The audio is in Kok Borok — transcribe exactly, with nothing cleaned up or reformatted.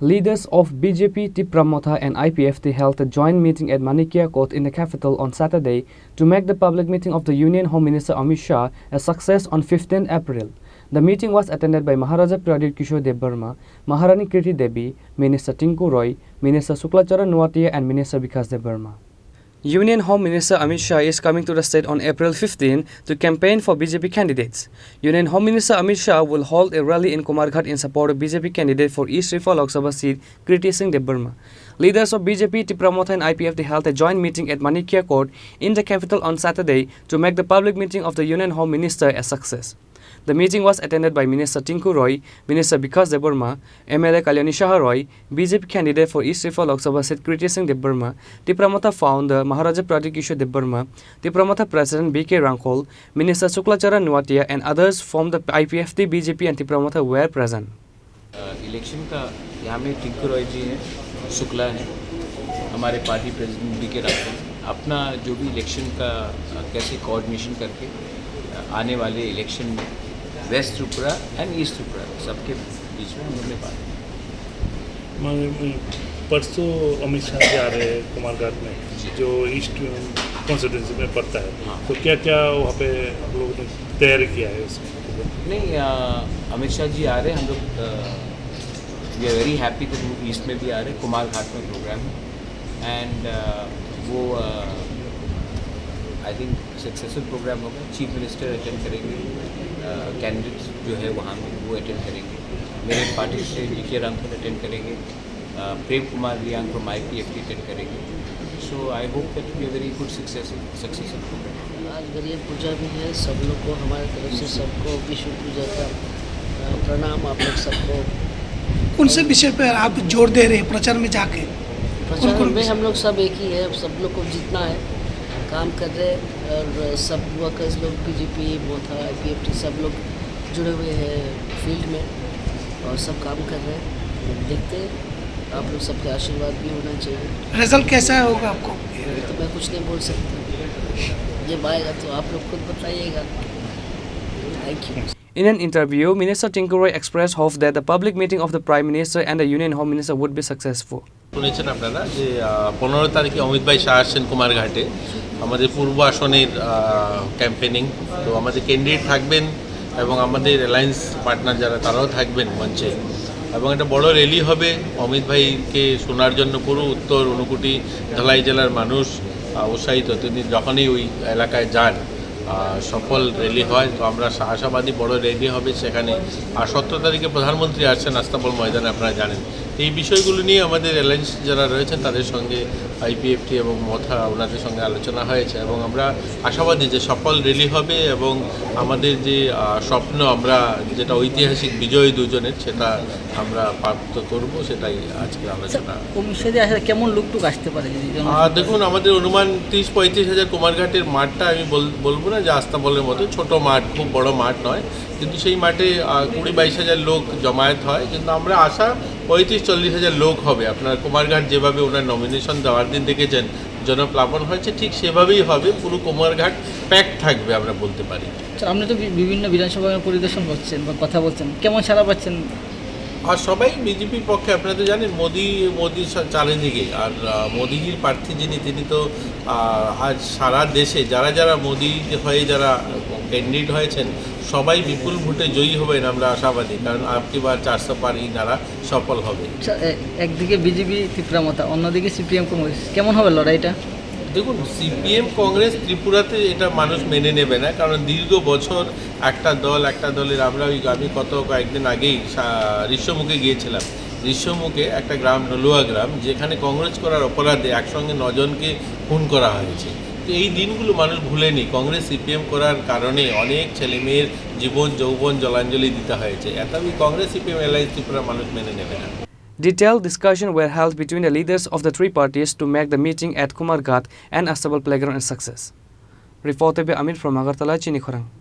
Leaders of B J P, Tipra Motha and I P F T held a joint meeting at Manikya Court in the capital on Saturday to make the public meeting of the Union Home Minister Amit Shah a success on fifteenth April. The meeting was attended by Maharaja Pradyut Kishore Debbarma, Maharani Kirti Devi, Minister Tinku Roy, Minister Shukla Charan Noatia and Minister Bikash Debbarma. Union Home Minister Amit Shah is coming to the state on April fifteen to campaign for B J P candidates. Union Home Minister Amit Shah will hold a rally in Kumarghat in support of B J P candidate for East Ripha Lok Sabha seat, Kriti Singh Debbarma. Leaders of B J P, Tipra Motha and I P F T held a joint meeting at Manikya Court in the capital on Saturday to make the public meeting of the Union Home Minister a success. The meeting was attended by Minister Tinku Roy, Minister Bikash Debbarma, M L A Kalyani Saha Roy, B J P candidate for East Ripha Lok Sabha seat Kriti Singh Debbarma, Tipra Motha founder Maharaja Pradyut Kishore Debbarma, Tipra Motha President B K Rangkhol, Minister Shukla Charan Noatia and others from the I P F T, B J P and Tipra Motha were present. Election का यहाँ में टिंकू रॉय जी हैं, शुक्ला हैं, हमारे party president B के राठौर। अपना जो भी इलेक्शन का, अ, कैसे कोऑर्डिनेशन करके, अ, आने वाले इलेक्शन में वेस्ट त्रिपुरा एंड ईस्ट त्रिपुरा सबके बीच में हम लोग ने बात की। मैं, मैं, परसों अमित शाह जी आ रहे हैं कुमारघाट में, जी। जो ईस्ट कॉन्स्टिट्यूएंसी में पड़ता है। हाँ। तो क्या-क्या वहाँ पे आप लोगों ने तैयारी किया है उसमें? नहीं, अ, अमित शाह जी आ रहे हैं, हम लोग, अ, we are very happy that वो ईस्ट में भी आ रहे हैं, कुमारघाट में प्रोग्राम है। एंड, अ, वो, अ, आई थिंक सक्सेसफुल प्रोग्राम होगा। चीफ मिनिस्टर अटेंड करेंगे, अ, कैंडिडेट्स जो है वहाँ में वो अटेंड करेंगे। मेरे पार्टी से वी के रामफल अटेंड करेंगे, अ, Prem Kumar Riyang from I P F T attend करेंगे। So I hope that we are very good success, successful program। आज गणेश पूजा भी है, सब लोग को हमारे तरफ से सबको विश्व पूजा का, अ, प्रणाम आप लोग सबको। कौन से विषय पर आप जोर दे रहे हैं प्रचार में जाके? प्रचार कौन-कौन में विषय? हम लोग सब एक ही है, सब लोग को जीतना है, काम कर रहे हैं और सब वर्कर्स लोग, B J P, Motha, I P F T, सब लोग जुड़े हुए हैं फील्ड में और सब काम कर रहे हैं। देखते हैं, आप लोग सबका आशीर्वाद भी होना चाहिए। रिजल्ट कैसा होगा आपको? अभी तो मैं कुछ नहीं बोल सकता, जब आएगा तो आप लोग खुद बताइएगा। Thank you. In an interview, Minister Tinku Roy expressed hope that the public meeting of the Prime Minister and the Union Home Minister would be successful. শুনেছেন আপনারা যে, আহ, পনেরো তারিখে অমিত ভাই শাহ আসছেন কুমারঘাটে আমাদের পূর্ব আসনের, আহ, ক্যাম্পেনিং। তো আমাদের ক্যান্ডিডেট থাকবেন এবং আমাদের অ্যালায়েন্স পার্টনার যারা, তারাও থাকবেন মঞ্চে। এবং একটা বড় র্যালি হবে। অমিত ভাইকে শোনার জন্য পুরো উত্তর ঊনকোটি ধলাই জেলার মানুষ, আহ, উৎসাহিত। তিনি যখনই ওই এলাকায় যান, আহ, সফল র্যালি হয়, তো আমরা আশা-, আশাবাদী বড় র্যালি হবে সেখানে। আর সতেরো তারিখে প্রধানমন্ত্রী আসছেন আস্তাবল ময়দানে, আপনারা জানেন। তো এই বিষয়গুলো নিয়ে আমাদের অ্যালায়েন্স যারা রয়েছেন তাদের সঙ্গে, আই পি এফ টি এবং মথা, ওনাদের সঙ্গে আলোচনা হয়েছে এবং আমরা আশাবাদী যে সফল র্যালি হবে এবং আমাদের যে, আহ, স্বপ্ন, আমরা যেটা ঐতিহাসিক বিজয় দুজনের, সেটা আমরা প্রাপ্ত করব, সেটাই আজকের আলোচনা। স্যার, অমিত শাহ আসলে কেমন লুকটুক আসতে পারে যদি জনগণ আহ, দেখুন, আমাদের অনুমান তিরিশ পঁয়ত্রিশ হাজার কুমারঘাটের মাঠটা, আমি বল-, বলবো না যে আস্তাবলের মতো, ছোট মাঠ, খুব বড় মাঠ নয়, কিন্তু সেই মাঠে, আহ, কুড়ি বাইশ হাজার লোক জমায়েত হয়, কিন্তু আমরা আশা পঁয়ত্রিশ চল্লিশ হাজার লোক হবে। আপনার কুমারঘাট যেভাবে ওনার নমিনেশন দেওয়ার দিন দেখেছেন, জনপ্লাবন হয়েছে, ঠিক সেভাবেই হবে, পুরো কুমারঘাট প্যাক থাকবে, আমরা বলতে পারি। স্যার, আপনি তো বি-, বিভিন্ন বিধানসভা পরিদর্শন করছেন বা কথা বলছেন, কেমন সাড়া পাচ্ছেন? আর সবাই বিজেপির পক্ষে, আপনারা তো জানেন, মোদি, মোদির সা-, চারিদিকে। আর, আহ, মোদিজির প্রার্থী যিনি, তিনি তো, আহ, আজ সারা দেশে যারা যারা মোদি হয়ে যারা ক্যান্ডিডেট হয়েছেন, সবাই বিপুল ভোটে জয়ী হবেন, আমরা আশাবাদী, কারণ আবকি বার চারশো পার ইনারা সফল হবে। স্যার, এ-, একদিকে বিজেপি তিপ্রা মথা, অন্যদিকে সিপিএম কংগ্রেস, কেমন হবে লড়াইটা? দেখুন, সিপিএম কংগ্রেস ত্রিপুরাতে এটা মানুষ মেনে নেবে না, কারণ দীর্ঘ বছর একটা দল, একটা দলের, আমরা ওই, আমি গত কয়েকদিন আগেই সা-, ঋষ্যমুখে গিয়েছিলাম। ঋষ্যমুখে একটা গ্রাম, নলুয়া গ্রাম, যেখানে কংগ্রেস করার অপরাধে একসঙ্গে নজনকে খুন করা হয়েছে। তো এই দিনগুলো মানুষ ভুলেনি। কংগ্রেস সিপিএম করার কারণে অনেক ছেলেমেয়ের জীবন যৌবন জলাঞ্জলি দিতে হয়েছে। এটা ওই কংগ্রেস সিপিএম অ্যালায়েন্স ত্রিপুরা মানুষ মেনে নেবে না। Detailed discussion were held between the leaders of the three parties to make the meeting at Kumarghat and Astabal Playground a success. Reporter Amir from Agartala, Chini Khorang.